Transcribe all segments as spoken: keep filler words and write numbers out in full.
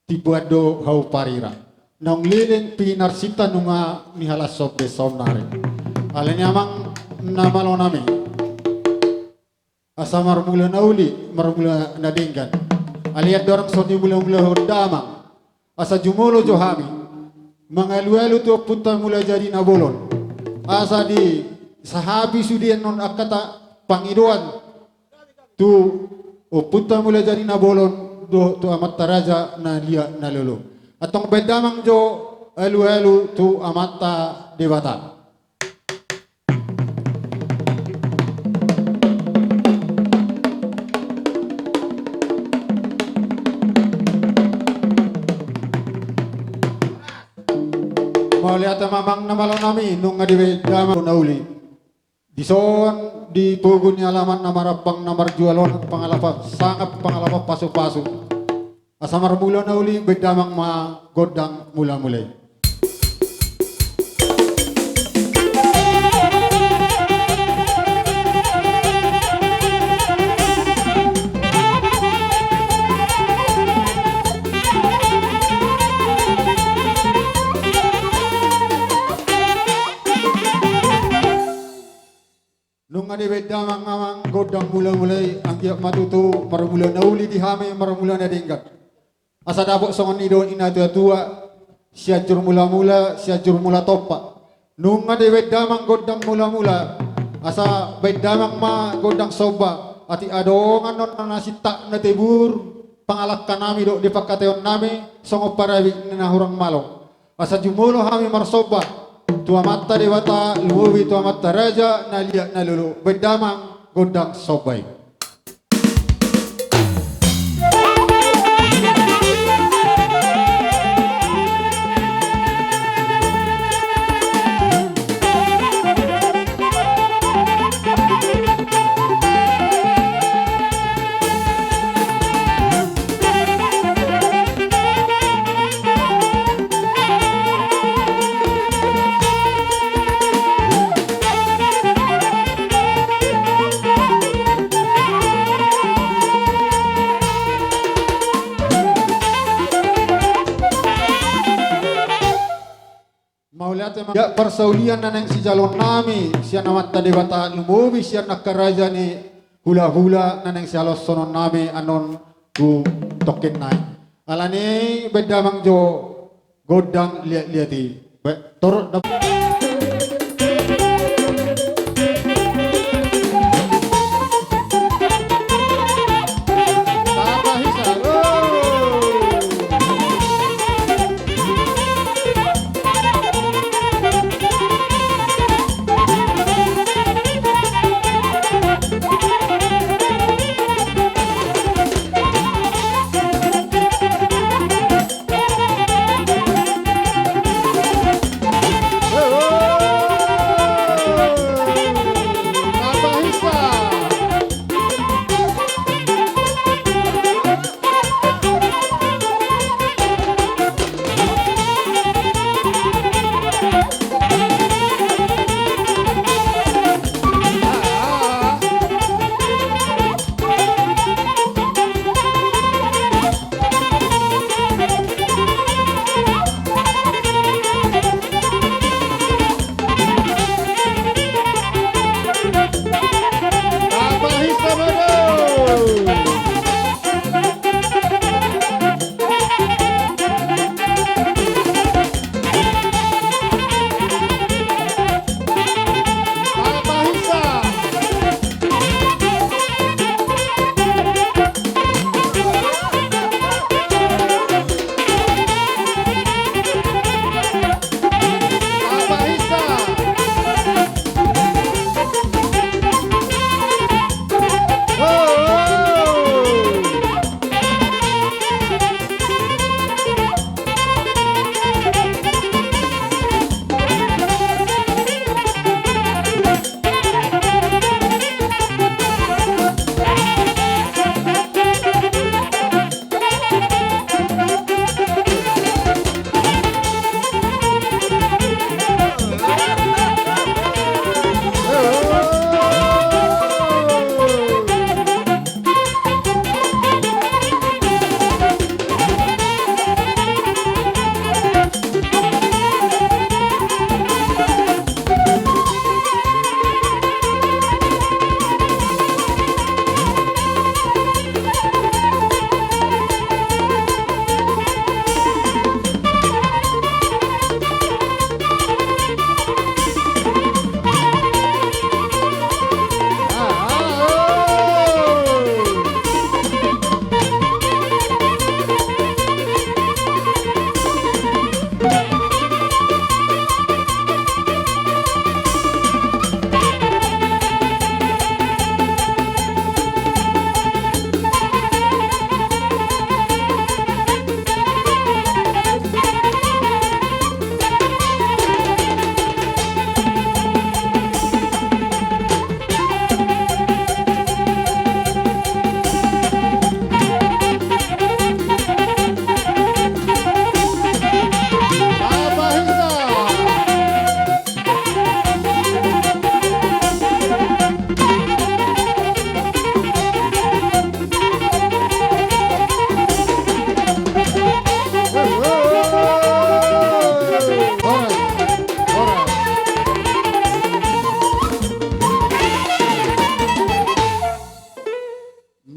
Tibuan do hau parira. Naung leleng pinarsinta nunga nihalashon be saonnari. Alani amang na malo nami. Asa marmula na uli, marmula na denggan. Alai andorang so nimula-mulahon damang. Asa jumolo jo hami. Mangalu-alu tu ompunta Mulajadi Nabolon. Asa disahapi sude annon angka pangidoan. Tu ompunta Mulajadi Nabolon dohot tu amanta raja na liat na lolo. Antong baen damang jo alu-alu tu amanta Debata. Mauliate ma amang na malo nami, nunga dibaen damang na uli. Dison di pogu ni alaman na marampang na marjual on pangalapan sangap pangalapan pasu-pasu. Asa marmula na uli baen damang ma gondang mula-mula i. Nunga dibaen damang amang gondang mula-mula i, anggiat ma tutu marmula na uli di hami, marmula na denggan. Asa dapot songon nidok ni natua-tua, Sianjur mula-mula, Sianjur mula tompa. Nunga dibaen damang gondang mula-mula, asa baen damang ma gondang somba, atik adong annon na sintak na tebur, pangalangka nami dohot di pangkataion nami, songon parabit ni na hurang malo. Asa jumolo hami marsomba tu amanta Debata, lumobi tu amanta raja na liat na lolo, baen damang gondang somba i. Mauliate ma. Ia parsaulian na naeng sijaloon nami sian amanta Debata, lumobi sian angka raja ni hula-hula na naeng sihalashon nami annon tu tongkin nai. Alani i baen damang jo gondang liat-liat i. Baen, torop dap-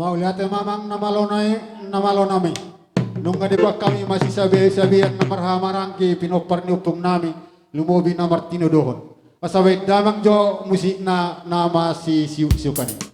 Mauliate ma amang na malo nai, na malo nami. Nunga dibuat hami masisabesabean na marhahamaranggi pinompar ni ompung nami, lumobi na martinodohon. Asa baen damang jo musikna na masisiuksiukan i.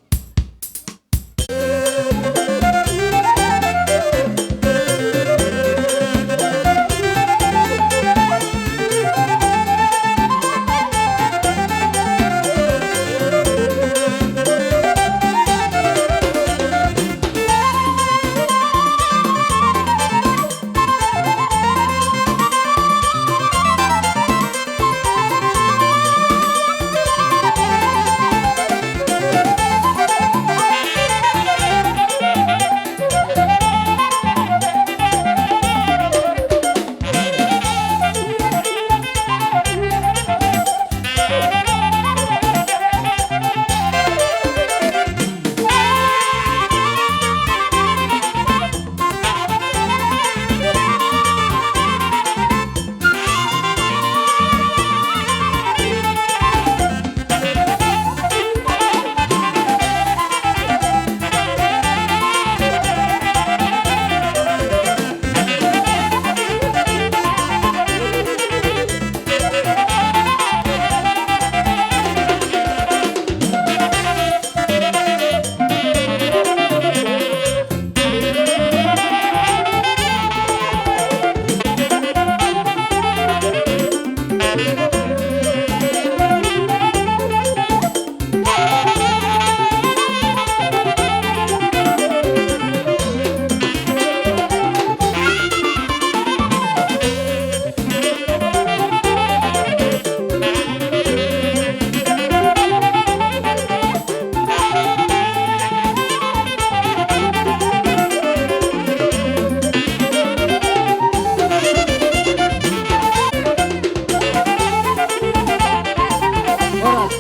Horas.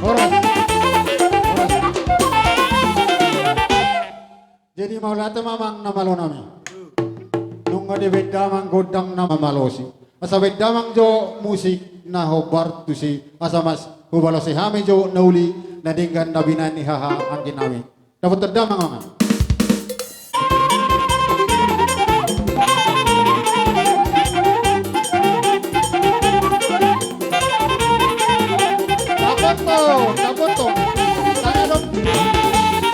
Horas. Horas. Jadi mauliate ma amang na malo nami. Nunga dibaen damang gondang na mamalosi. Asa baen damang jo musik na hombar tusi. Asa mas hubalosi hami jo na uli na denggan na binaen ni haha anggi nami. Dapotan damang amang. Dapotan, dapotan. Saya dong.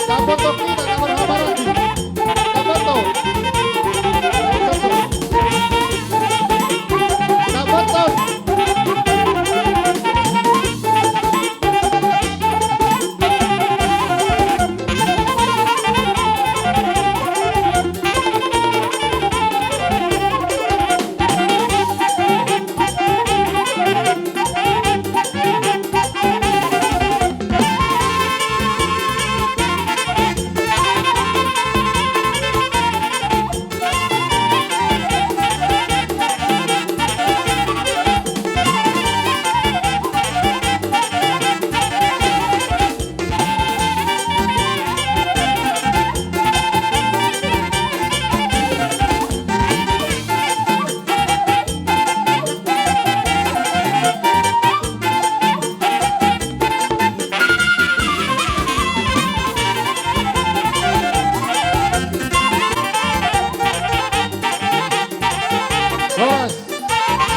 Dapotan kita dapat habar lagi. Dapotan. Dapotan. Horas.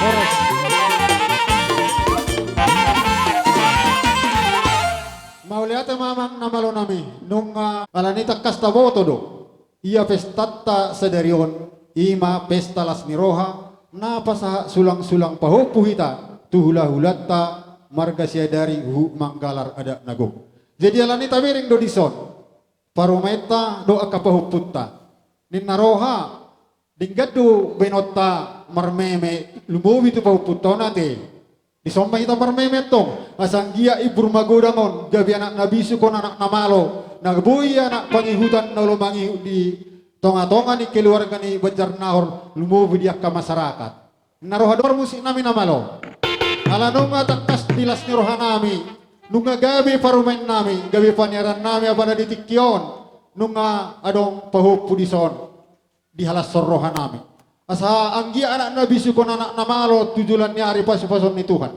Horas. Mauliate ma amang na malo nami. Nunga alani i tangkas taboto do. Ia pestanta sadari on, i ma pesta las ni roha, na pasahat sulangsulang pahompu hita, tu hulahulanta, marga Siadari huhut manggalar adat na gok. Jadi alani i tabereng do dison. Parumaenta dohot angka pahompunta. Ninna roha, denggan do baenonta marmeme lumobi tu pahompunta on ate. Dison ma hita marmeme antong, asa anggiat imbur magodang on, gabe anak na bisuk on anak na malo, na boi anak pangihutan na olo mangihut di tongatonga ni keluarga ni Banjarnahor lumobi di angka masyarakat. Na roha do parmusik nami na malo. Ala nunga tangkas di las ni roha nami, nunga gabe parumaen nami, gabe paniaran nami apala di tingki on, nunga adong pahompu dison, dihalashon roha nami. Asa anggiat anak na bisuk on anak na malo tu joloan ni ari pasupasuon ni Tuhan.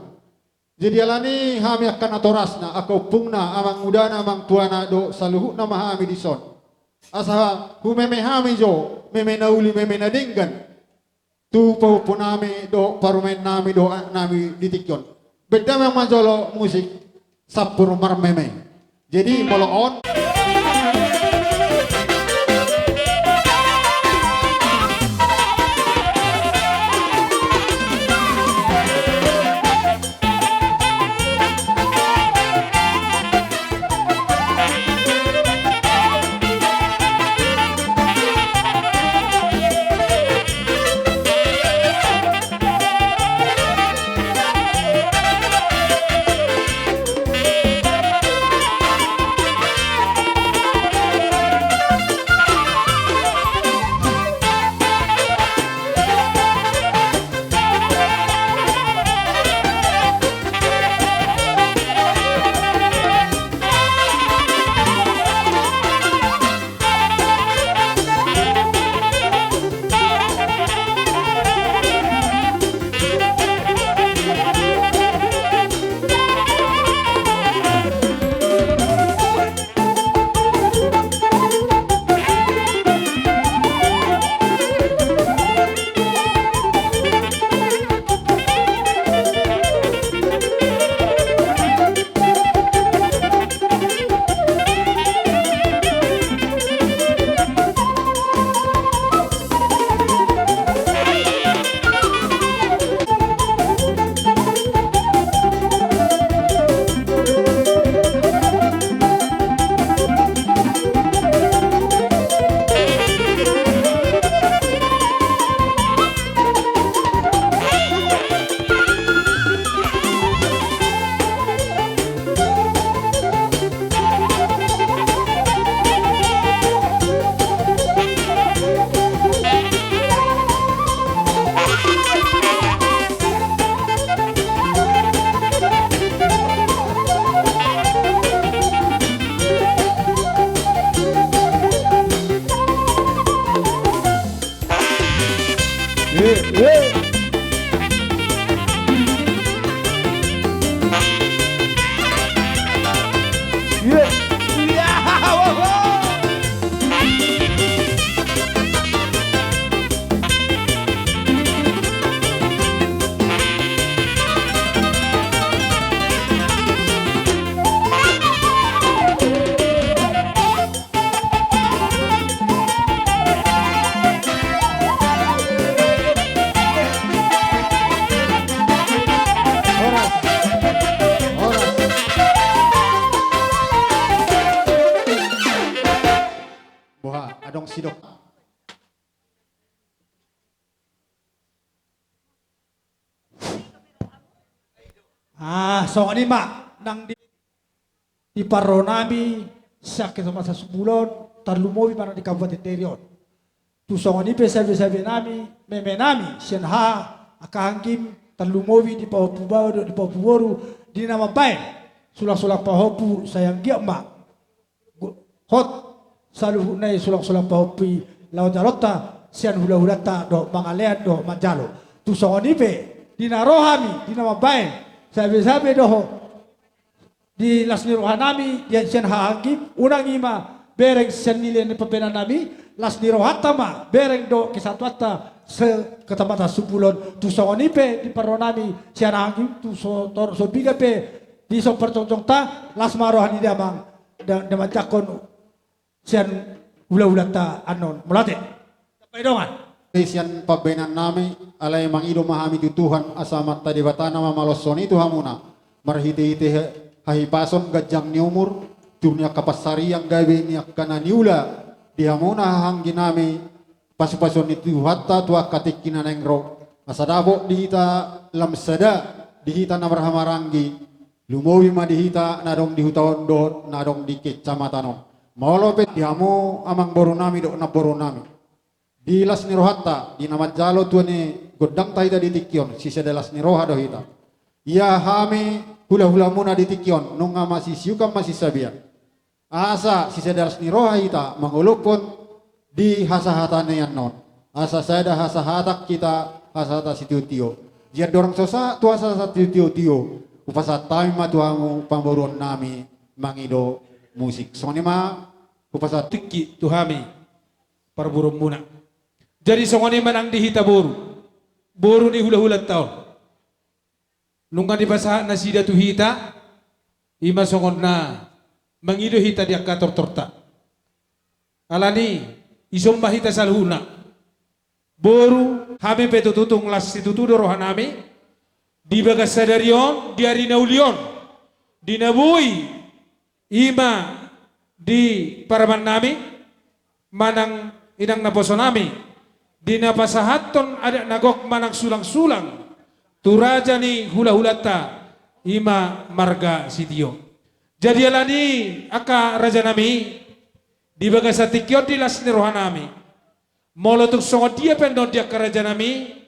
Jadi alani i hami angka natorasna, angka ompungna, amangudana, amangtuana dohot saluhutna ma hami dison. Asa humeme hami jo, meme na uli, meme na denggan. Tu pahompu nami dohot parumaen nami dohot anak nami di tingki on. Baen damang ma jolo musik sampur marmeme. Jadi molo on. Horas. Horas. Boha, adong sidok. Ah, songon i ma nang di, di parro nami sian Kecamatan Sumbulan, tarlumobi ma nang di Kabupaten Dairi on. Tu songon i pe sabe-sabe nami, meme nami sian haha angka anggim, tarlumobi di pahompu baoa dohot di pahompu boru, di na mambaen sulang-sulang pahompu, sai anggiat ma hot saluhutna i sulang-sulang pahompu i laho jaloonta sian hula-hulanta dohot mangalean dohot manjalo. Tu songon i pe di na ro hami, di na mambaen sabe-sabe dohot di las ni roha nami di sian haha anggim, unang i ma bereng sian nilai ni pambaenan nami, las ni rohanta ma bereng dohot kesatuanta se-Kecamatan Sumbulan. Tu songon i pe di parro nami sian haha anggim, tu so tor so piga pe di son parjongjongta, las ma roha ni damang da-, damanjangkon sian hula-hulanta annon. Mauliate. Sampai dongan. Sian pambaenan nami, alai mangido ma hami tu Tuhan asa Amanta Debata na mamaloshon i tu hamuna. Marhite-hite ha-, hahipason, ganjang ni umur, tiur ni angka pansarian, gabe ni angka na niula di hamuna haha anggi nami, pasu-pasuon ni Tuhanta tu angka tingki na naeng ro. Asa dapot di hita lam sada, di hita na marhahamaranggi, lumobi ma di hita na adong di huta on dohot na adong di kecamatan on. Molo pe di hamu amangboru nami dohot namboru nami, di las ni rohanta, di na manjalo tua ni gondangta hita di tingki on, sisada las ni roha do hita. Ia hami hula-hulamuna di tingki on, nunga masisiukan ma sisabean. Asa sisada las ni roha hita mangolophon di hasahatan i annon. Asa sada hasahatan hita, hasahatan sitio-tio. Jala andorang so sahat tu hasahatan sitio-tio, hupasahat hami ma tu hamu pamoruon nami mangido musik. Songon i ma hupasahat tingki tu hami parboruonmuna. Jadi songon i ma nang di hita boru, boru ni hulahulanta on. Nunga dipasahat nasida tu hita, i ma songon na mangido hita di angka tortorta. Alani i, ison ma hita saluhutna. Boru, hami pe tutu tung las situtu do rohanami di bagas sadari on, di ari na uli on, di na boi, i ma di paramannami manang inang naposonami, di na pasahathon adat na gok manang sulangsulang tu raja ni hulahulanta, i ma marga Sitio. Jadi alani i, angka rajanami, di bagasan tingki on di las ni rohanami, molo tung songon dia pe annon di angka rajanami,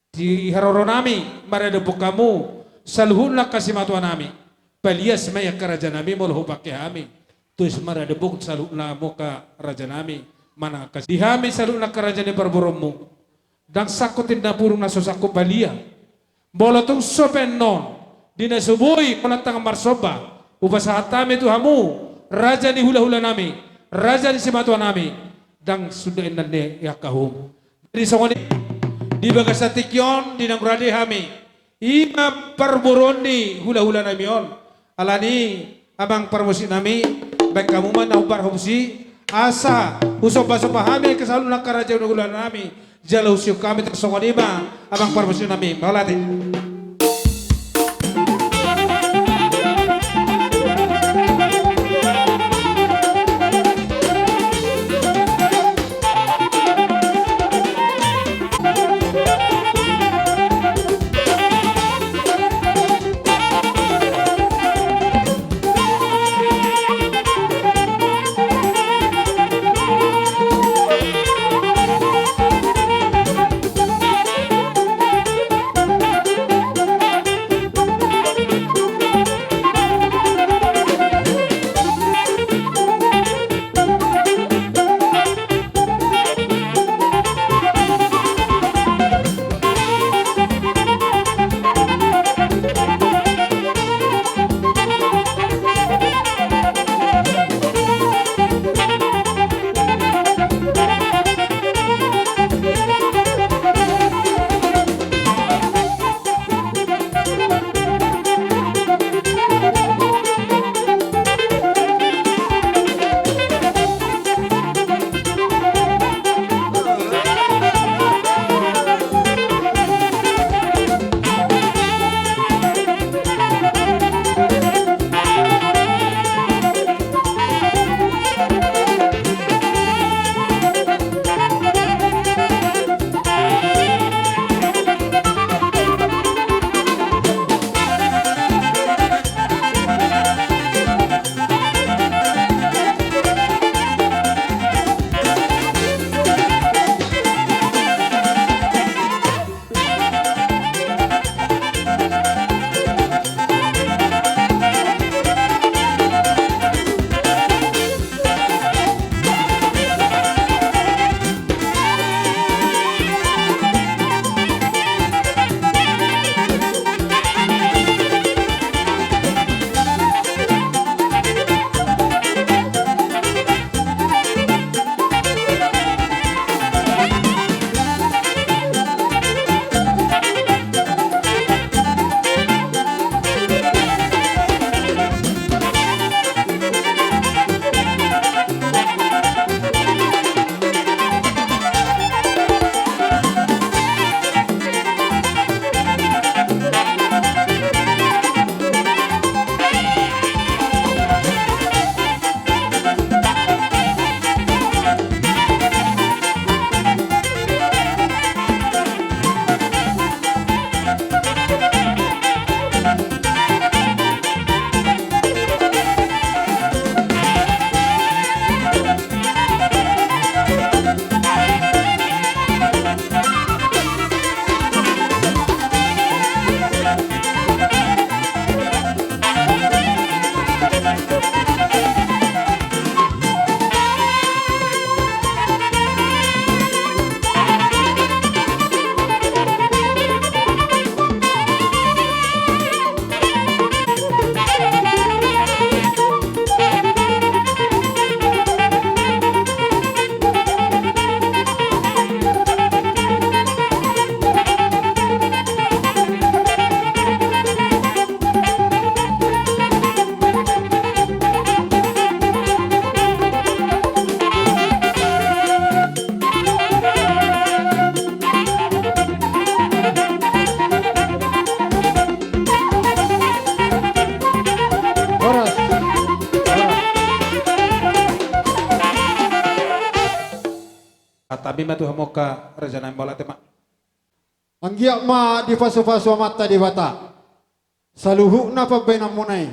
di haroronami maradophon hamu saluhutna angka simatuanami. Palias ma i angka rajanami molo hupangke hami, tuis maradophon saluhutna hamu angka rajanami manang angka, di hami saluhutna angka raja ni parboruonmu. Ndang sangkut inna purung na so sangkut balia. Molo tung so pe annon di na so boi holan tangan marsomba hupasahat hami tu hamu, raja ni hulahulanami, raja ni simatuanami, ndang suda inna ni angka uhum. Jadi songon i, di bagasan tingki on di naung rade hami, i ma parboruon ni hulahulanami on. Alani i, amang parmusiknami, baen hamu ma na hombar hapusi, asa husombasomba hami angka saluhutna angka raja ni hulahulanami. Jala husihol hami tung songon i ma, amang parmusiknami, mauliate. Hami ma tu hamu angka raja nami, mauliate ma. Anggiat ma dipasupasu Amanta Debata saluhutna pambahenanmuna i,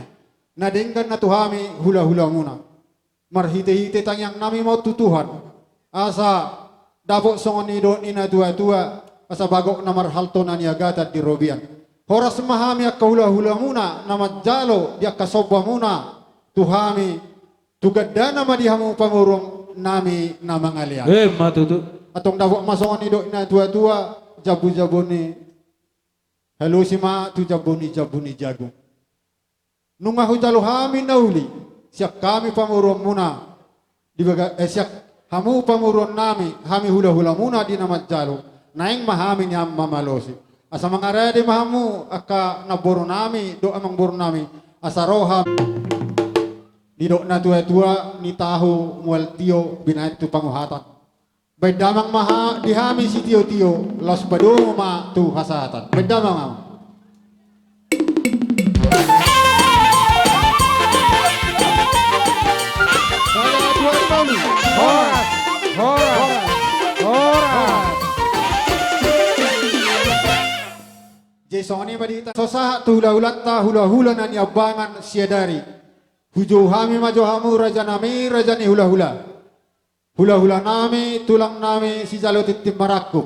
na denggan na tu hami hulahulamuna. Marhitehite tangiang nami ma on tu Tuhan, asa dapot songon nidok ni natuatua, asa bagot na marhalto na niagatan di robean. Horas ma hami angka hulahulamuna na manjalo di angka sombamuna tu hami, tu gandana ma di hamu pamoruon nami na mangalean. Emma tutu. Antong dapot ma songon nidok ni natuatua, jambujambu ni halosi ma tu jambu ni jambu ni jagung. Nunga hujalo hami na uli sian hami pamoruonmuna, di baga-, eh, sian hamu pamoruon nami, hami hulahulamuna di na manjalo, naeng ma hami nian mamalosi. Asa mangarade ma hamu angka namboru nami dohot amangboru nami, asa ro hami. Didok natuatua, ni tahu mual tio binahen tu panguhatan. Baen damang ma ha-, di hami sitiotio, laos padomu ma tu hasahatan. Baen damang ma. Horas, horas, horas. Jadi songon i ma di hita, so sahat tu hulahulanta, hulahula na niambangan siadari. Hujou hami ma jo hamu raja nami, raja ni hulahula. Hulahula nami, tulang nami, sijalo tintin marangkup.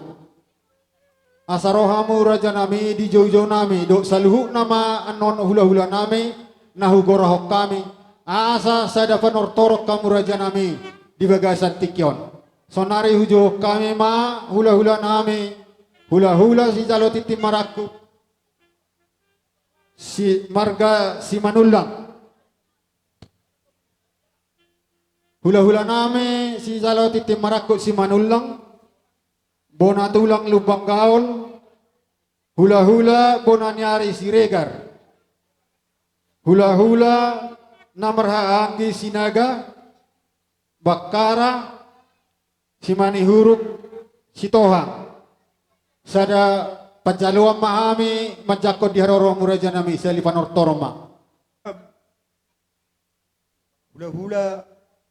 Asa ro hamu raja nami di joujou nami, dohot saluhutna ma annon hulahula nami, na hugorahon hami. Asa sada panortoron hamu raja nami, di bagasan tingki on. Saonari hujou hami ma hulahula nami, hulahula sijalo tintin marangkup. Si marga Simanullang. Hulahula nami sijalo tintin marangkup Simanullang, bona tulang Lumban Gaol, hulahula bona ni ari Siregar, hulahula na marhahaanggi Sinaga, Bakkara, Simanihuruk, Sitohang. Sada panjaloan ma hami manjangkon di haroromu raja nami, sahali panortoron ma. Hulahula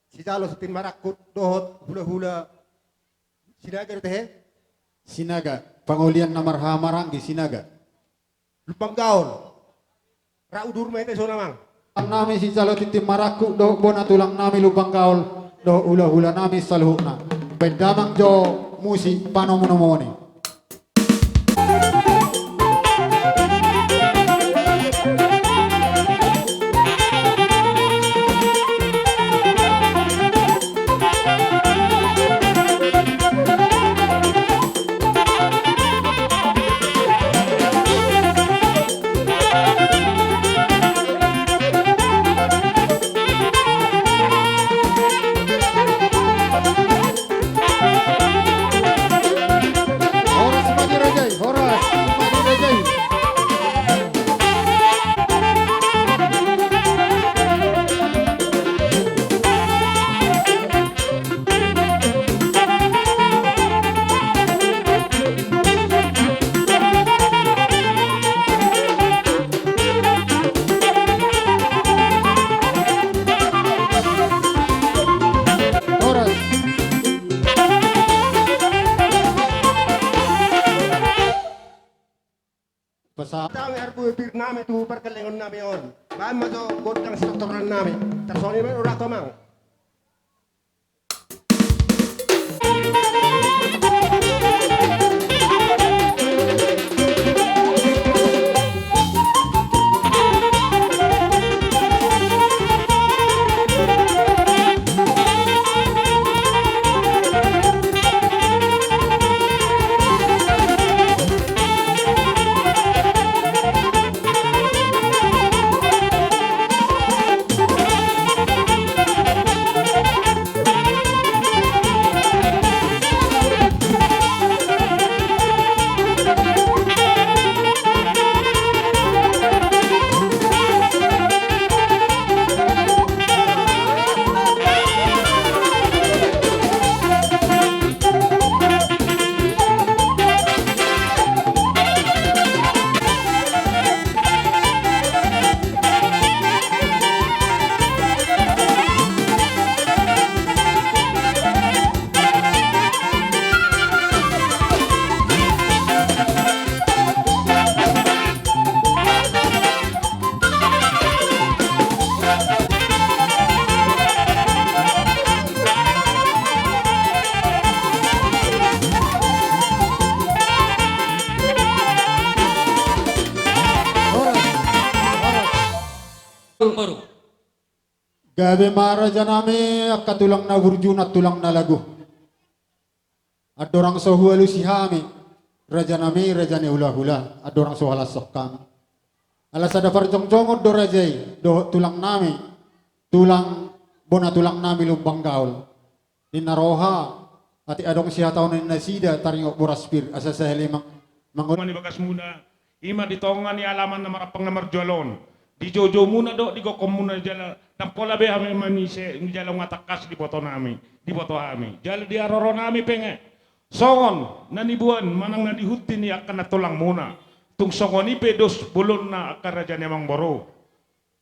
sijalo tintin marangkup dohot hulahula Sinaga do tehe? Sinaga, pangolian na marhaha maranggi Sinaga. Lumban Gaol. Ra udur ma hita i songon i amang. Nami sijalo tintin marangkup dohot bona tulang nami Lumban Gaol dohot hulahula nami saluhutna. Baen damang jo musik panomunomuon i. Horas ma di raja i, horas ma di raja i. Horas. Pasa- Tang R B B nami tu parkelengon nami on. Baen ma jo gondang sitortoran nami. Tarsongon i ma rohangku amang. Gabe ma rajanami angka tulang na burju nang tulang na lagu. Andorang so hualusi hami rajanami, raja ni hulahula, andorang so huhalashon hami. Ala sada parjongjongon do raja i dohot tulangnami, tulang bona tulangnami Lumban Gaol. Ninna roha, atik adong sihatahonon ni nasida taringot boras pir, asa sahali mang-, mangun- Mani bagasmuna, i ma di tonga ni alaman na marampang na marjual on. Di joujoumuna dohot di gokhonmuna jala, ndang pola be hami manise, jala nunga tangkas diboto nami, diboto hami. Jala di haroronami pe nge. Songon na niboan manang na nihunti ni angka na tulangmuna. Tung songon i pe dos bolonna angka raja ni amangboru.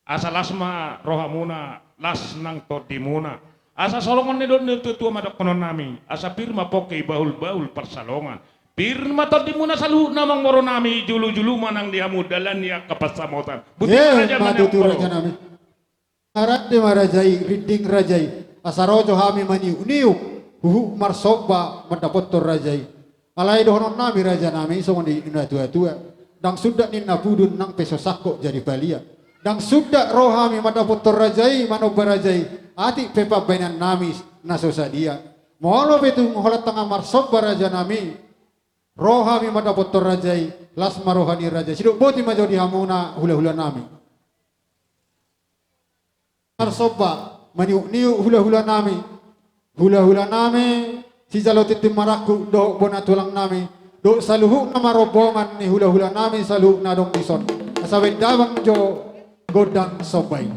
Asa las ma rohamuna, las nang tondimuna. Asa songon na nidok ni natuatua ma dohononnami, asa pir ma pongki bahulbahul pansalongan. Pir ma tondimuna saluhutna amangborunami, julujulu ma nang di hamu dalan ni angka pansamotan. Boti ma raja ma tutu amangboru. Rajanami. Rade ma raja i, rinding raja i. Asa ro jo hami maniukniuk, huhut marsomba mandapothon raja i. Alai dohononnami rajanami songon i di natuatua. Ndang sundat ninna pudun nang pe so sangkot jadi palia. Ndang sundat ro hami mandapothon raja i, manomba raja i, atik pe pambahenannami na so sadia. Molo pe tung holan tangkas marsomba rajanami, ro hami mandapothon raja i, las ma roha ni raja i. Sidok boti ma jo di hamuna hulahulanami. Marsomba, maniukniuk hulahulanami. Hulahulanami, sijalo tintin marangkup dohot bona tulangnami. Dohot saluhutna ma rombongan ni hulahulanami saluhutna adong dison. Asa baen damang jo gondang somba i.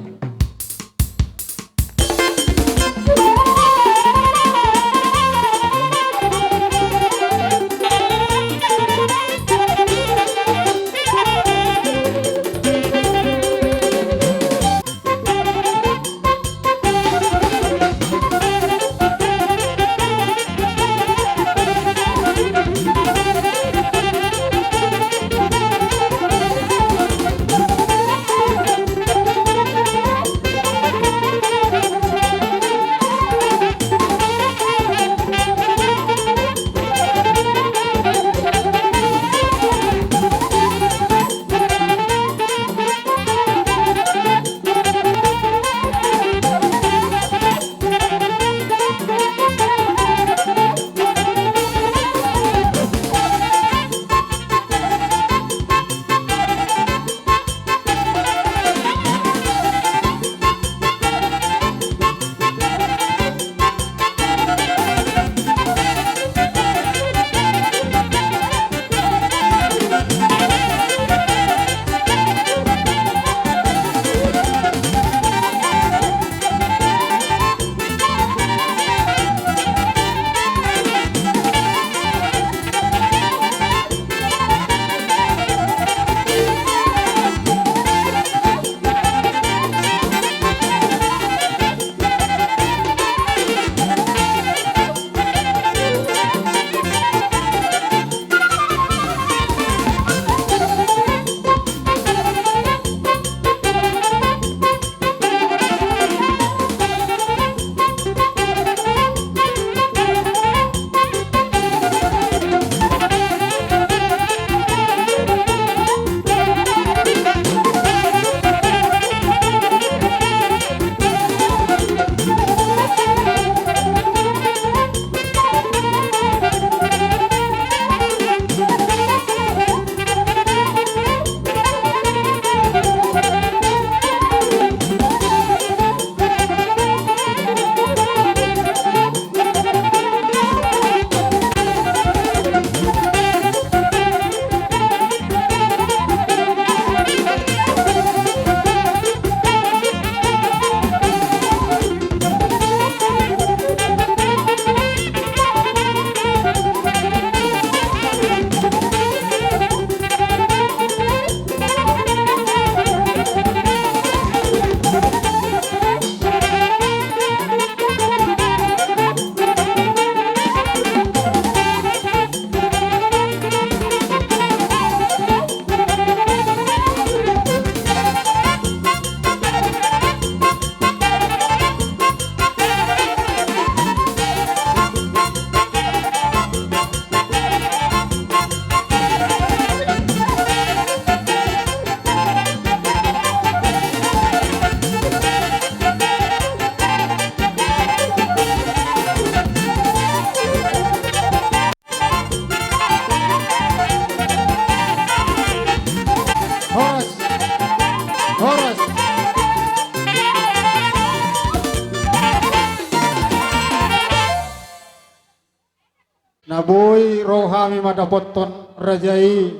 Na boi ro hami mandapothon raja i,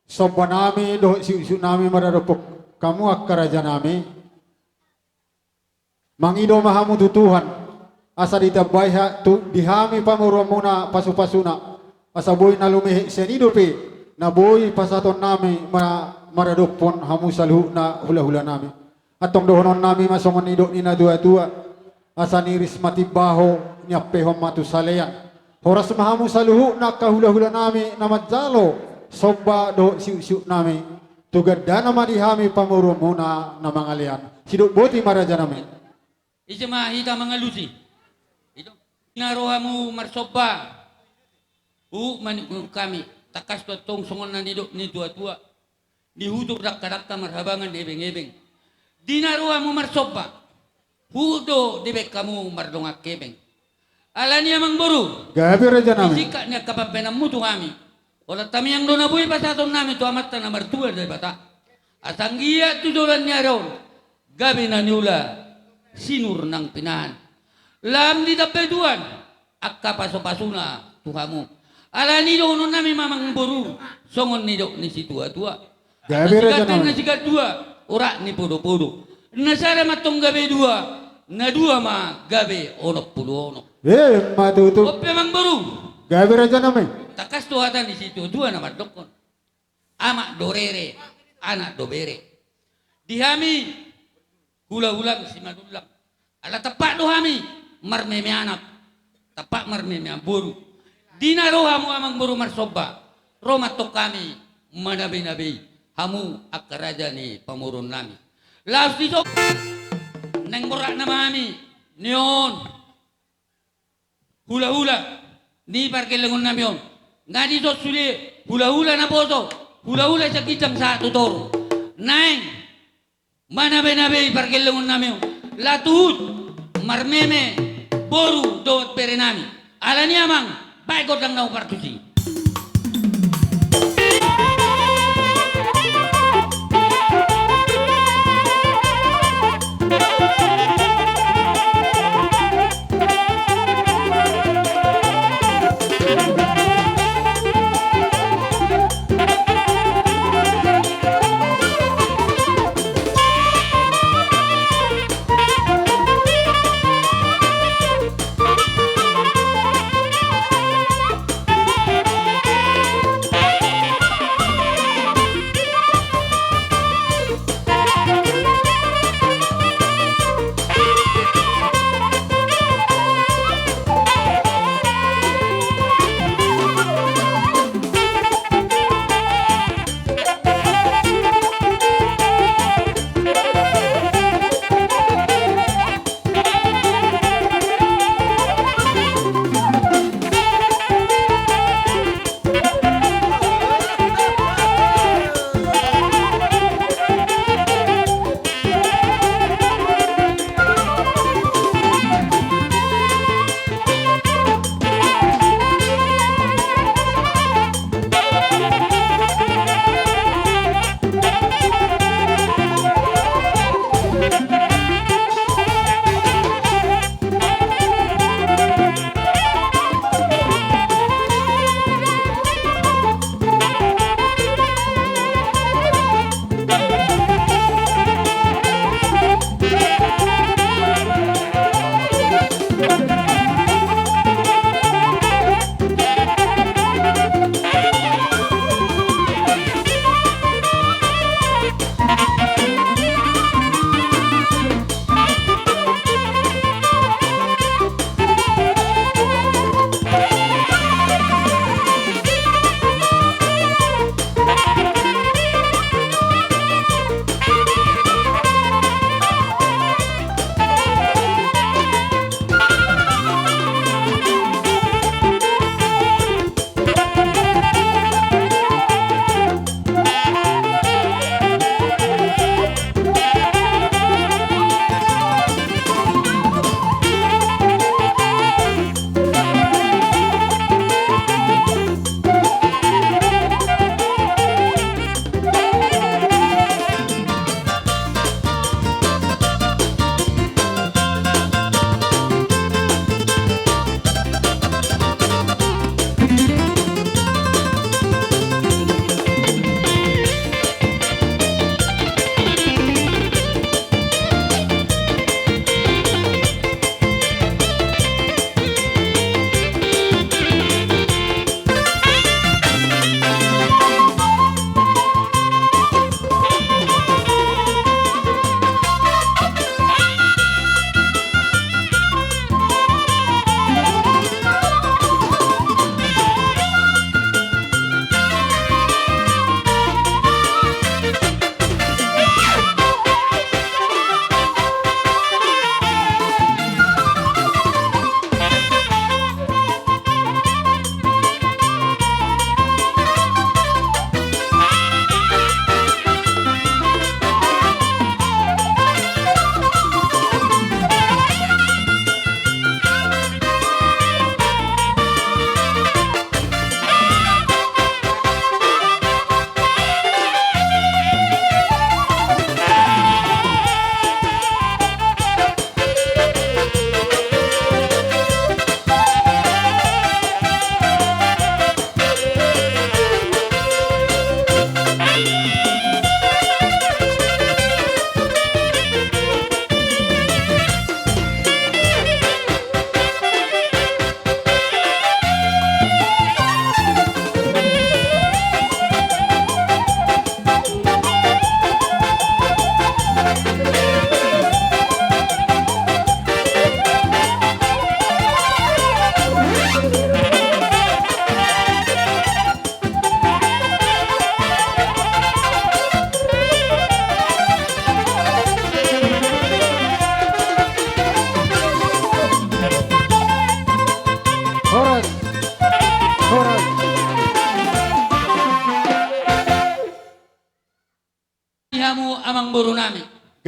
somba nami dohot siuksiuk nami maradophon hamu angka raja nami. Mangido ma hamu tu Tuhan, asa ditambai ha-, tu, di hami pamoruon muna pasupasuna, asa boi na lumehe sian i dope, na boi pasahaton nami ma-, maradophon hamu saluhutna hulahula nami. Antong dohonon nami ma songon nidok ni natuatua, asa niris ma timbaho, niampehon ma tu salean. Horas ma hamu saluhutna angka hulahula nami na manjalo somba dohot siuksiuk nami. Tu gandana ma di hami pamoruon muna na mangalean. Sidok boti ma raja nami. Ise ma hita mangalusi. Ito. Na ro hamu marsomba. Huhut ma nidok hami. Tangkas do antong songon na nidok ni tuatua. Di hutur dangkadangka marhabangan ebengebeng. Di na ro hamu marsomba. Huhut do dibaen hamu mardongan hepeng. Alani i amangboru. Gabe raja nami. Singkat ni angka pambahenanmu tu hami. Holan tamiang do na boi pasahaton nami tu Amanta na martua Debata. Asa anggiat tu joloan ni ari on. Gabe na niula. Sinur nang pinahan. Lam ditambai Tuhan. Angka pasupasuna tu hamu. Alani i dohonon nami ma amangboru. Songon nidok ni situatua. Gabe raja nami. Singkat na singkat dua, urat ni podopodo. Na sada ma antong gabe dua, na dua ma gabe onom pulu onom. Emma tutu. On pe amangboru. Gabe raja nami. Tangkas do hata ni situatua na mandokkon. Amak do rere, anak do bere. Di hami, hulahulang Simanullang. Ala tampak do hami marmeme anak, tampak marmeme boru. Di na ro hamu amangboru marsomba, ro ma antong hami manabeinabei hamu angka raja ni pamoruon nami. Laos dison naeng borhat nama hami nion hulahula ni pargellengon nami on. Nga dison sude hulahula naposo, hulahula sian ginjang sahat tu toru. Naeng manabeinabei pargellengon nami on. Laos huhut marmeme boru dohot bere nami. Alani i amang, baen gondang na umpar tusi.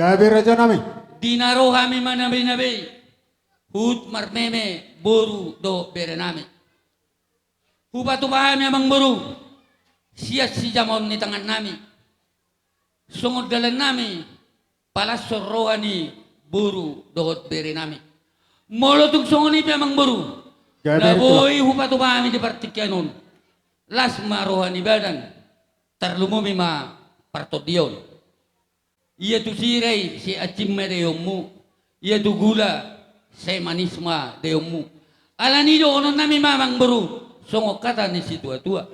Gabe rajanami. Di na ro hami manabe-nabe, huhut marmeme boru dohot berenami. Hupatupa hami amangboru, sian sijamaon ni tangannami, songon dalannami, palashon roha ni boru dohot berenami. Molo tung songon i pe amangboru, gabe na boi hupatupa hami di partingkian on, las ma roha ni badan, tarlumobi ma partondion. Ia tu sira i sai asin ma daionmu, ia tu gula sai manis ma daionmu. Alani i dohononnami ma amangboru, songon hata ni situa-tua: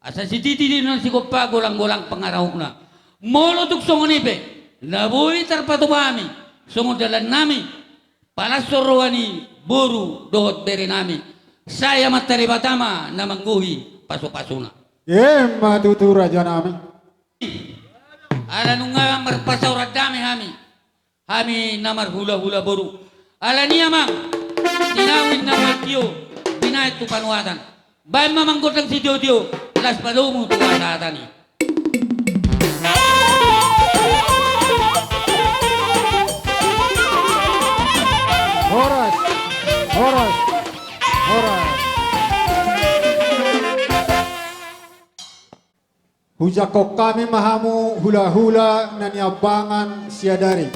Asa sititi di na sigompa, golang-golang pangarahutna. Molo tung songon i pe, na boi tarpatupa hami, songon dalannami, palashon roha ni boru dohot berenami, sai Amanta Debata ma na manggohi pasu-pasuna. Emma tutu rajanami. Ala nunga marpasaoran dame hami, hami na marhula-hula boru. Alani i amang, tinau ninna raja i, binahen tu panuatan. Baen ma amang gondang sitio-tio, laos padomu tu hasahatan i. Horas, horas, horas. Hujangkon hami ma hamu hula-hula na niambangan siadari.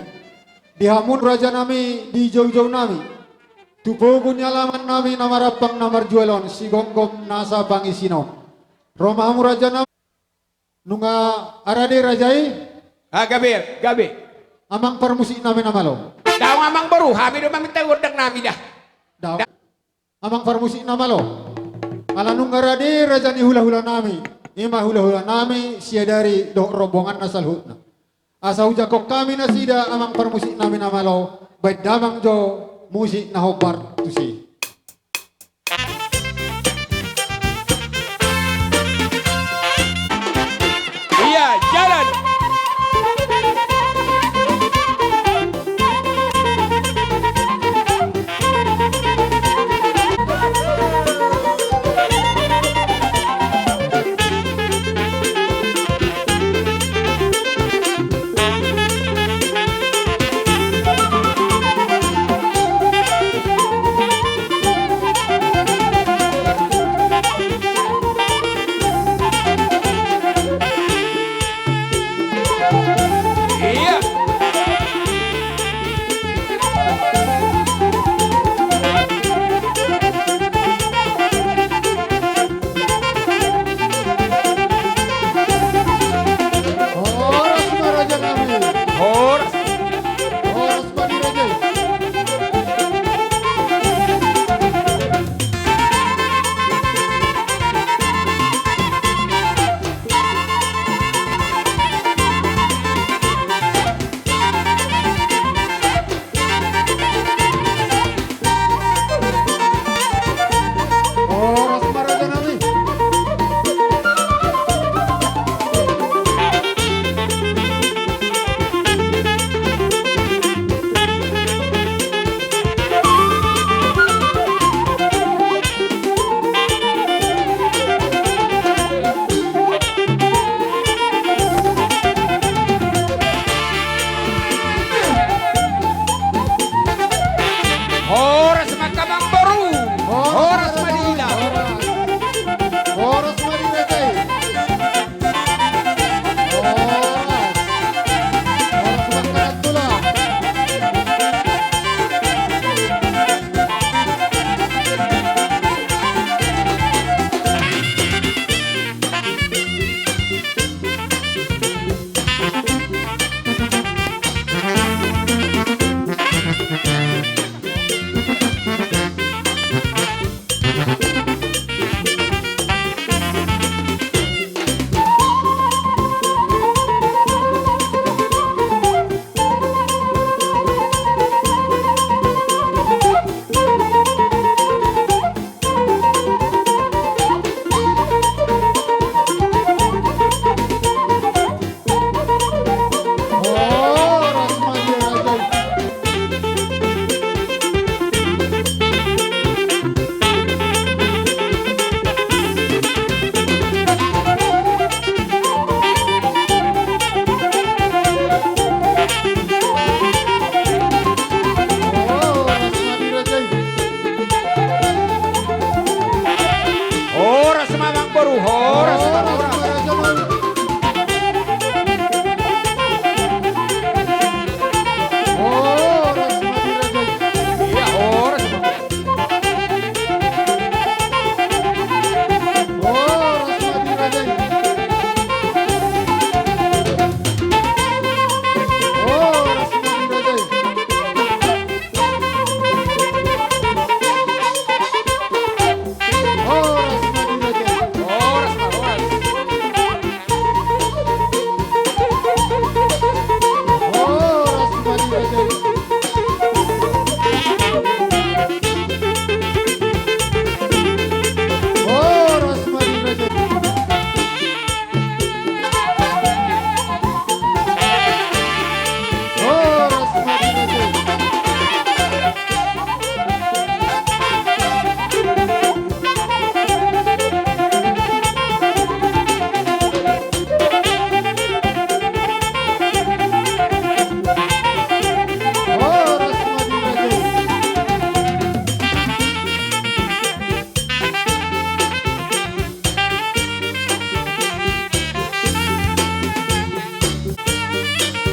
Di hamu rajanami, di jou-jou nami, tu pogu ni alaman nami na marampang na marjual on, sigomgom nasa pangisina on. Ro ma hamu rajanami. Nunga rade raja i? Ah, gabe, gabe. Amang parmusik nami na malo. Daong amangboru, hami do maminta gondang nami da. Daong. Da- Amang parmusik na malo. Ala nunga rade raja ni hula-hula nami, i ma hula-hula nami siadari dohot rombonganna saluhutna. Asa hujangkon hami nasida amang parmusik nami na malo, baen damang jo musik na hombar tusi. Iya, jalan.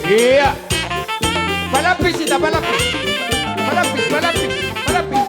Iya. Palapis hita, palapis. Palapis, palapis, palapis.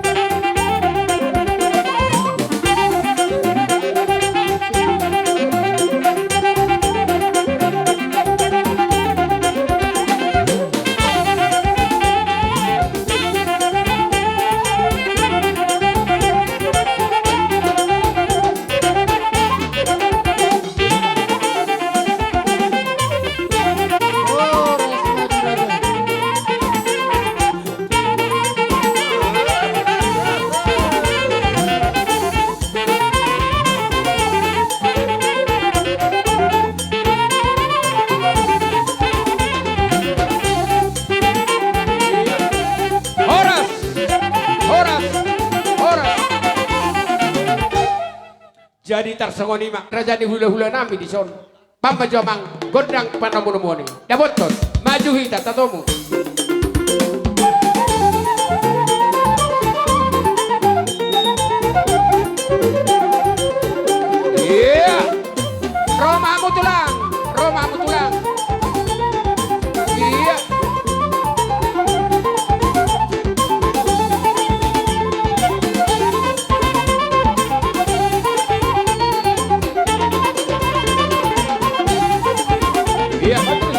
Horas! Horas! Horas! Jadi tarsongon i ma raja ni hulahula nami dison. Pambajo amang gondang panomunomuon i. Dapothon, maju hita tatomu. Iya. Ro ma hamu tulang, ro ma hamu tulang. Iya. Iya, bagus.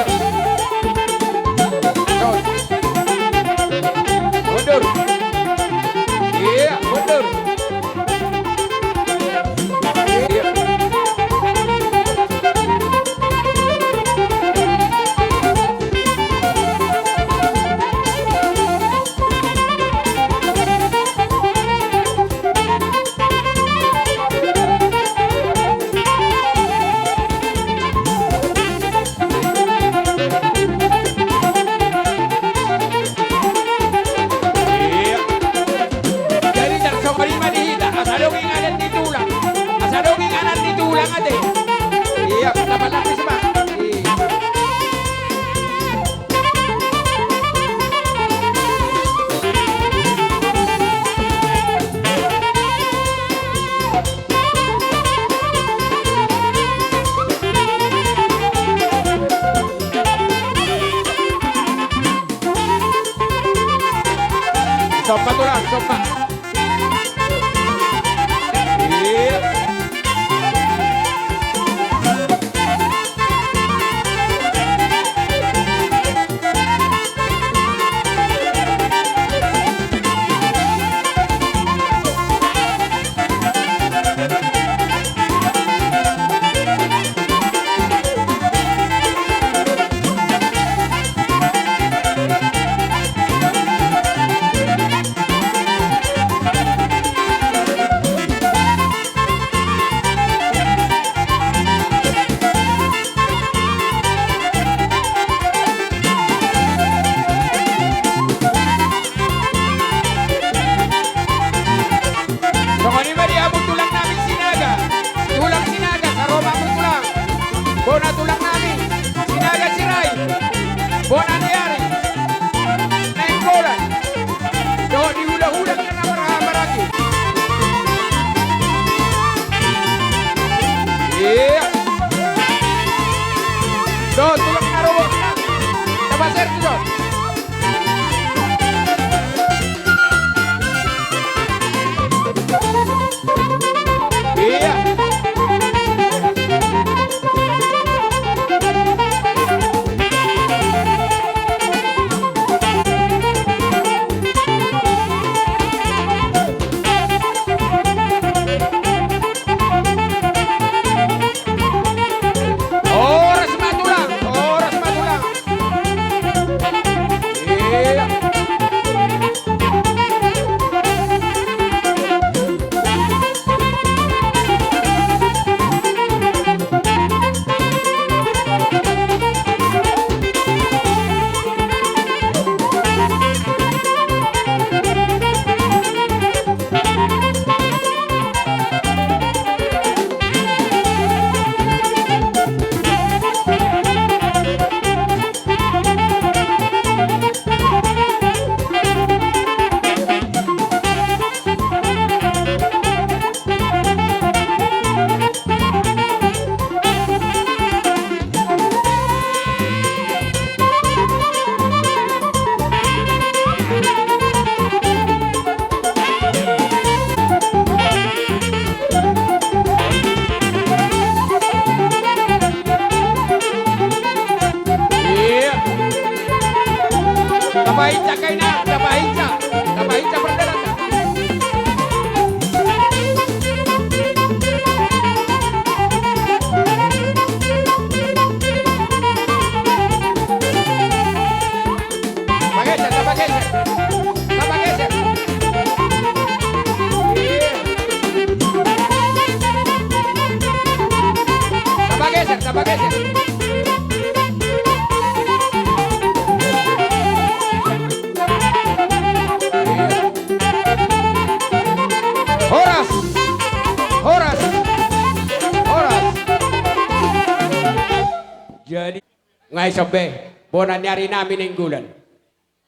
Ai sombe, bona ni ari nami Nainggolan.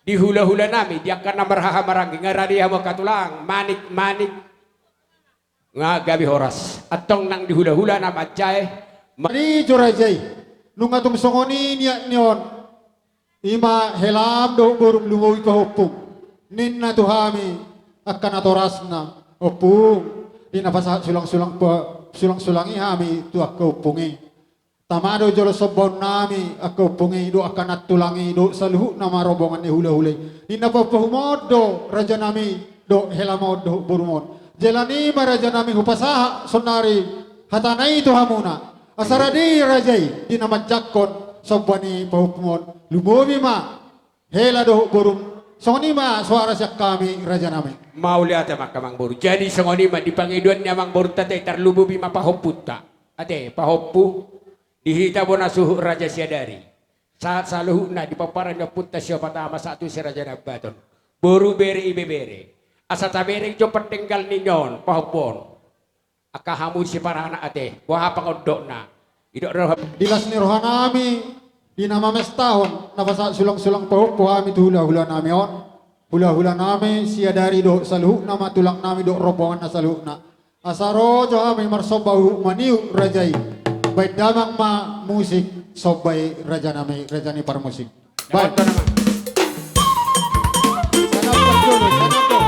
Di hula-hula nami, di angka na marhaha maranggi, nga rade hamu angka tulang, manik-manik. Nga gabe horas. Antong nang di hula-hula na manjae. Ma- Ni jo raja i, nunga tung songon i niat ni on. Ima helam dohot borum lumobi pahompum. Ninna tu hami, angka natorasna, ompung. Di na pasahat sulang-sulang pe-, sulang-sulang i hami tu angka ompung i. Tama do jolo sombaon nami, angka ompung i, dohot angka nantulang i, dohot saluhutna ma rombongan ni hula-hula i. Ninna pahompum on do, raja nami, dohot helam on, dohot borum on. Jala i ma raja nami hupasahat, saonnari, hatana i tu hamuna. Asa rade raja i, di na manjangkon, somba ni pahompum on. Lumobi ma, hela dohot borum. Songon i ma soara sian hami, raja nami. Mauliate ma angka amangboru. Jadi songon i ma di pangidoan ni amangborunta ate, tarlumobi ma pahompunta. Ate, pahompu, di hita bona suhut Raja Siadari. Sahat saluhutna di pomparan ni ompunta siopat ama sahat tu si Raja Nambaton. Boru, bere, ibebere. Asa tabereng jo pardenggan ni on, pahompu on. Angka hamu siparana ate, boha pangondokna. Didok roha. Di las ni roha nami, di na mamestahon, na pasahat sulang-sulang pahompu hami tu hula-hula nami on. Hula-hula nami, Siadari dohot saluhutna ma tulang nami dohot rombonganna saluhutna. Asa ro jo hami marsomba huhut maniuk raja i. Baen damang ma musik somba i raja nami, raja ni parmusik. Baen. Sanap jolo, sanap jolo.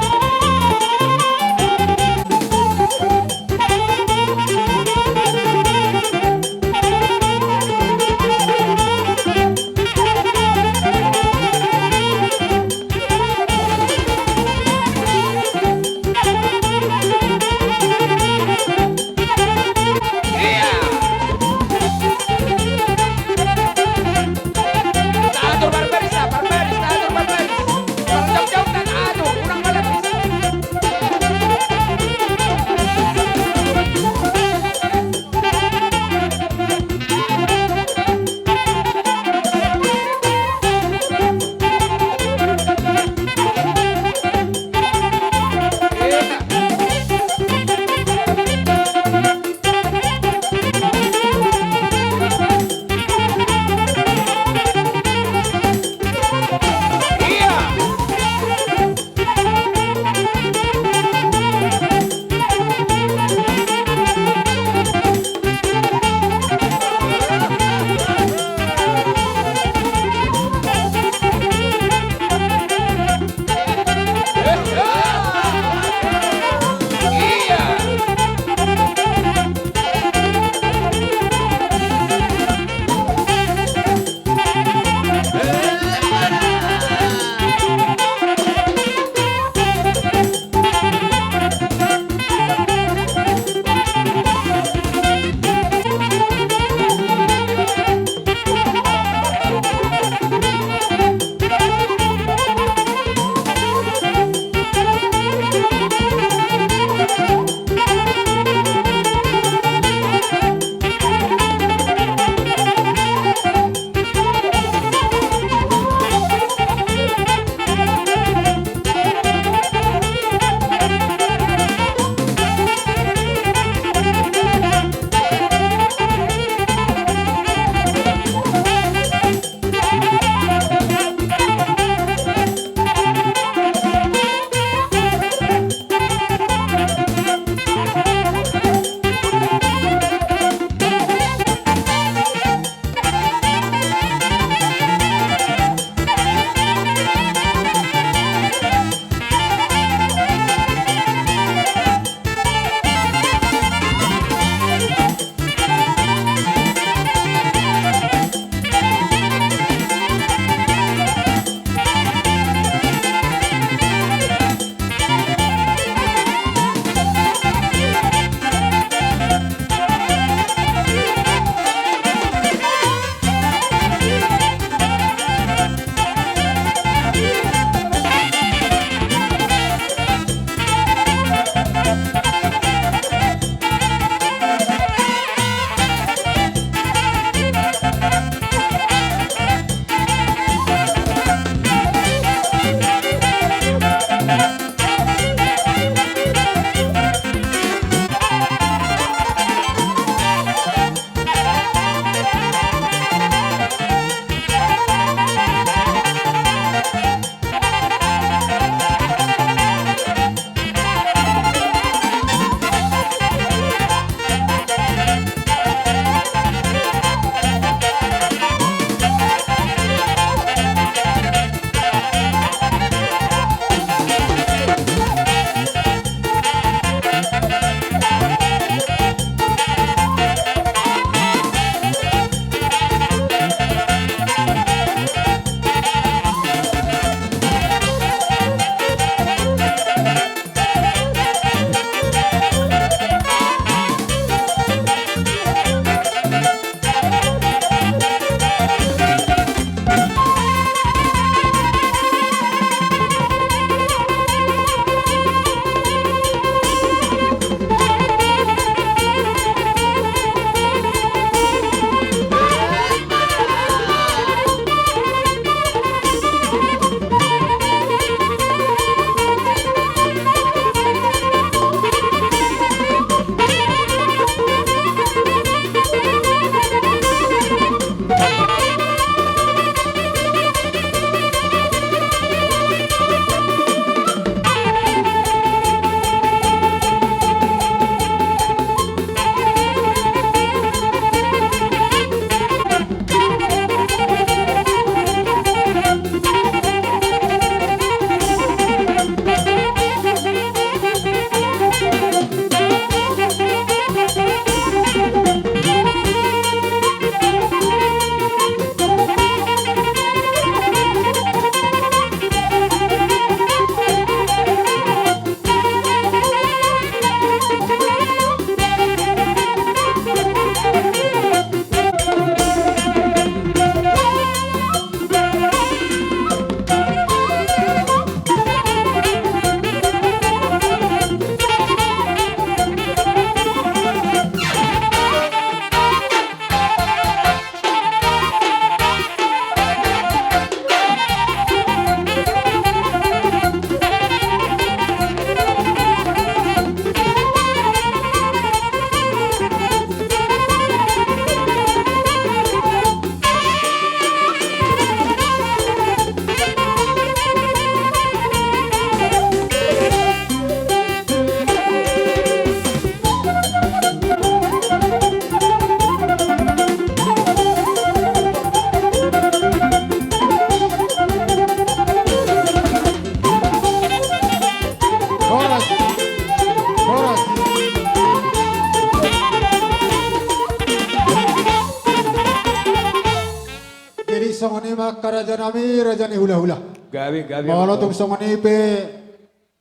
Angka raja nami, raja ni hulahula. Gabe, gabe. Molo tung songon i pe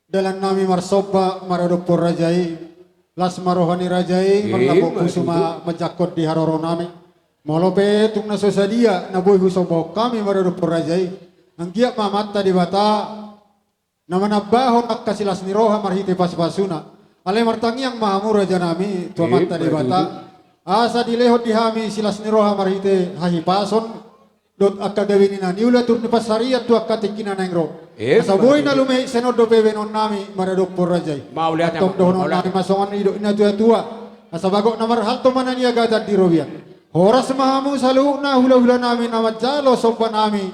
dalan nami marsomba maradophon raja i, las ma roha ni raja i, marlapok pusu ma manjangkon di haroro nami. Molo pe tung na so sadia na boi husombahon hami maradophon raja i, anggiat ma Amanta Debata na manambahon angka silas ni roha marhite pasupasuna. Alai martangiang ma hamu raja nami tu Amanta Debata, asa dilehon di hami silas ni roha marhite hahipason dohot angka gabe ni na niula, turpuk ni pansarian tu angka tingki na naeng ro. Asa boi na lumehit sian on dope bahenon nami maradophon raja i. Antong dohonon nami ma songon nidok ni na tuatua: Asa bagot na marhalto ma na niagatan di robean. Horas ma hamu saluhutna hulahula nami na manjalo somba nami,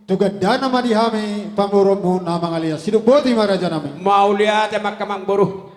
tu gandana ma di hami pamoruonmu na mangalean. Sidung boti ma raja nami. Mauliate ma angka amangboru.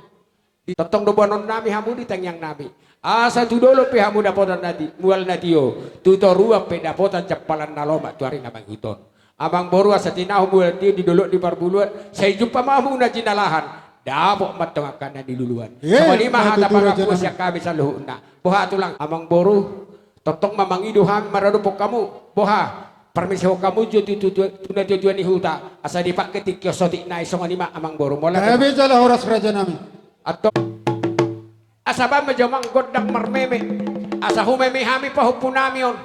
Tongtong do boanon nami hamu di tangiang nami, asa tu dolok pe hamu dapotan na ti-, mual na tio, tu toruan pe dapotan jampalan na lomak tu ari na mangihut on. Amangboru, asa tinahu mual na tio di dolok di parbuluan, sai jumpa ma hamu na jinalahan, dapot ma antong angka na niluluan. Songon i ma hata pangampu sian hami saluhutna. Boha tulang? Amangboru, tongtong ma mangido hami maradophon hamu. Boha, parmisehon hamu jo tu, tu, tu, tu na tuatua ni huta, asa dipangke tingki on sotik nai. Songon i ma amangboru. Molo gabe jala horas raja nami. Antong. Asa bahen ma jo amang gondang marmeme, asa humeme hami pahompu nami on.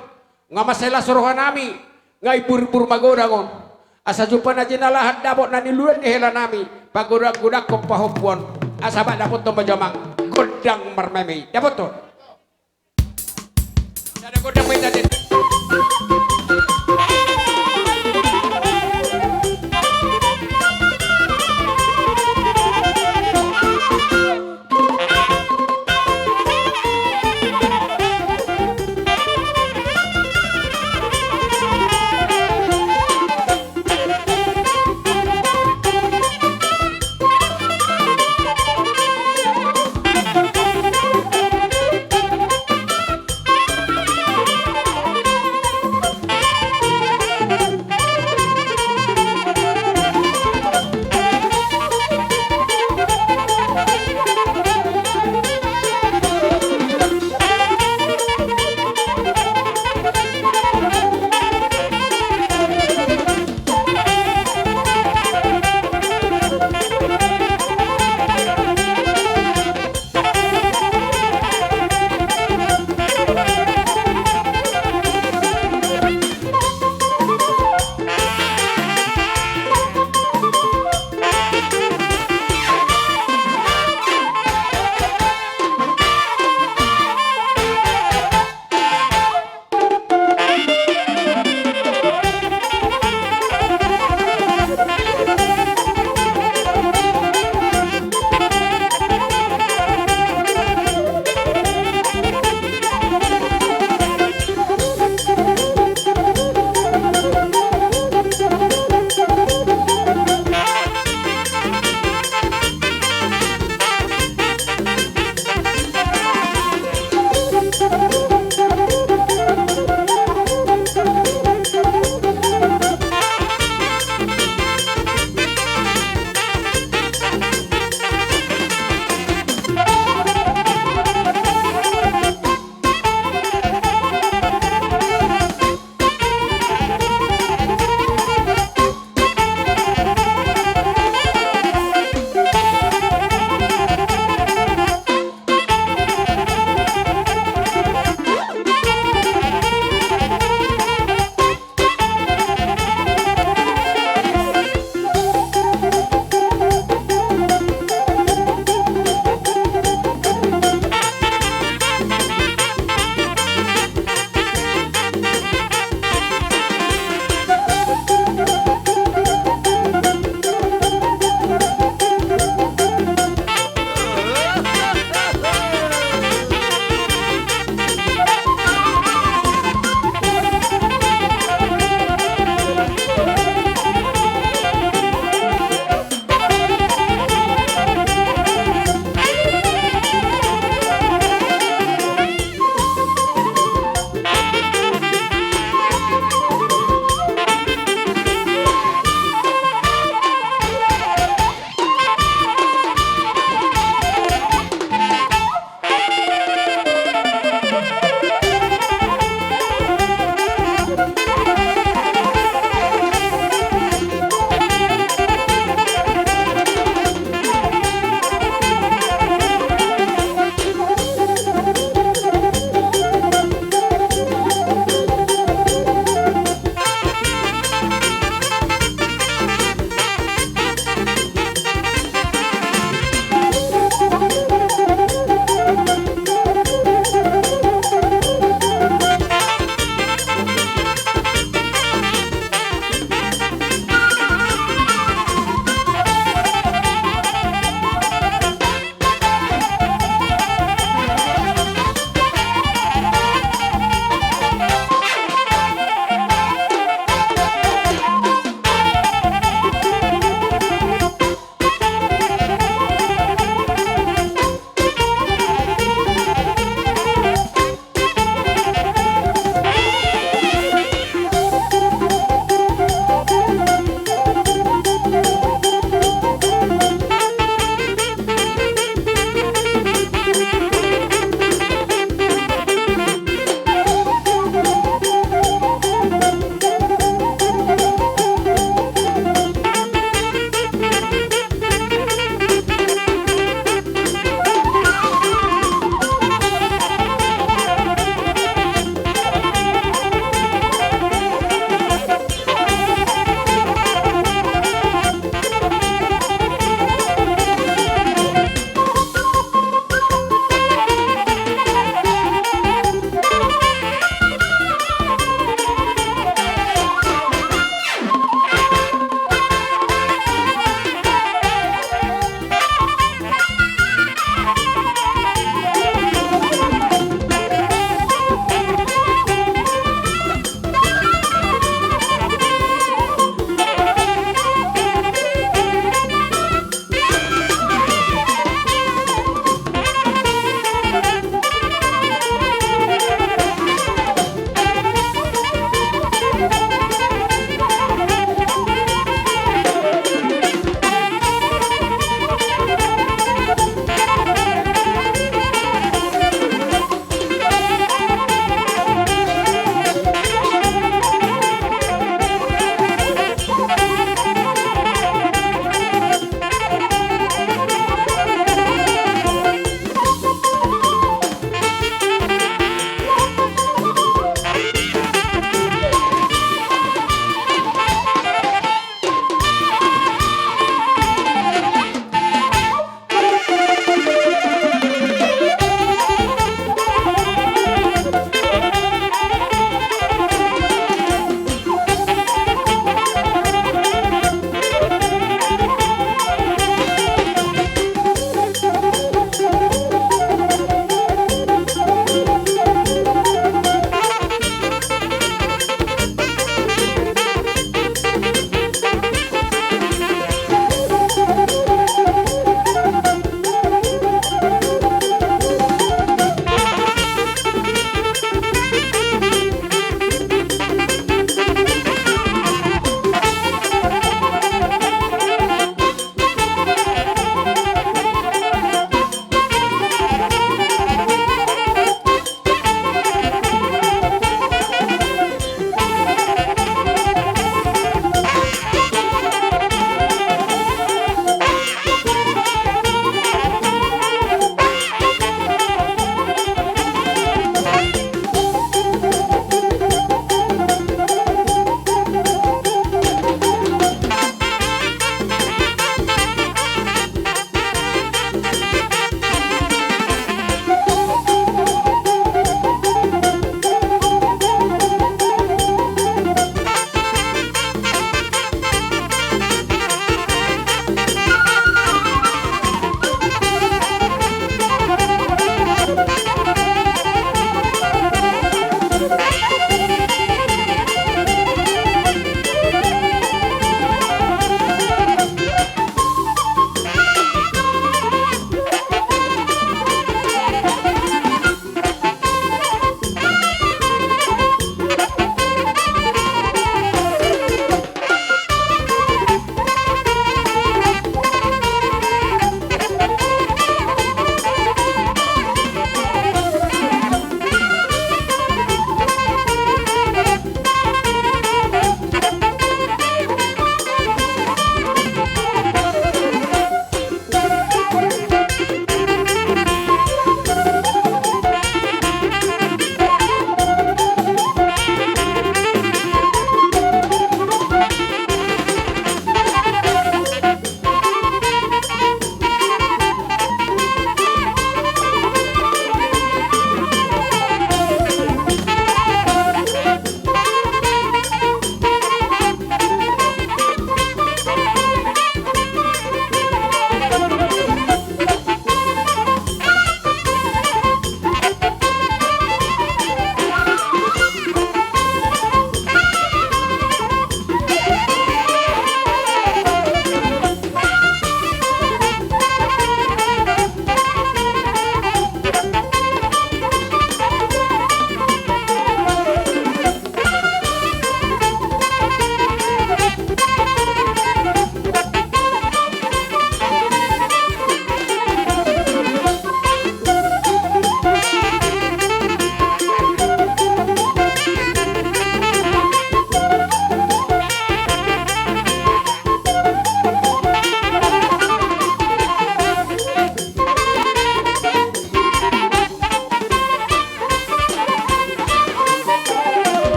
Nga mansai las roha nami, nga imburimbur magodang on. Asa jumpa na jinalahan, dapot na niluluan ni hela nami, pagodanggodangkon pahompu on. Asa bahen, dapothon ma jo amang gondang marmeme i. Dapothon. Sada gondang ma i tadi.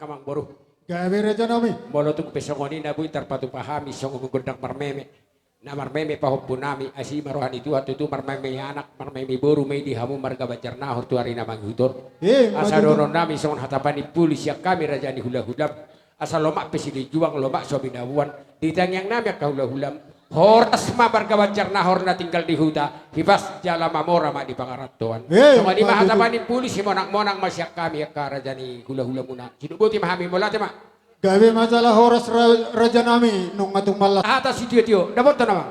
Amang boru. Gabe raja nami. Molo tung pe songon i na boi tarpatupa hami songon gondang marmeme. Na marmeme pahompu nami, asi ma roha ni Tuhan tutu marmeme anak, marmeme boru ma i di hamu marga Banjarnahor tu ari na mangihut on. Eh, asa dohonon nami songon hata panimpulis sian hami raja ni hulahulam. Asa lomak pe silinjuang, lomak so binaboan. Di tangiang nami angka hulahulam. Horas ma marga Banjarnahor na tinggal di huta, hipas jala mamora ma di pangarantoan. Eh, songon i ma hata panimpulis, simonang-monang ma sian hami angka raja ni hulahulamuna. Sidok boti ma hami, mauliate ma. Gabe ma jala horas ra-, raja nami, nunga tung mallas. Hata sitiotio, dapotan nama.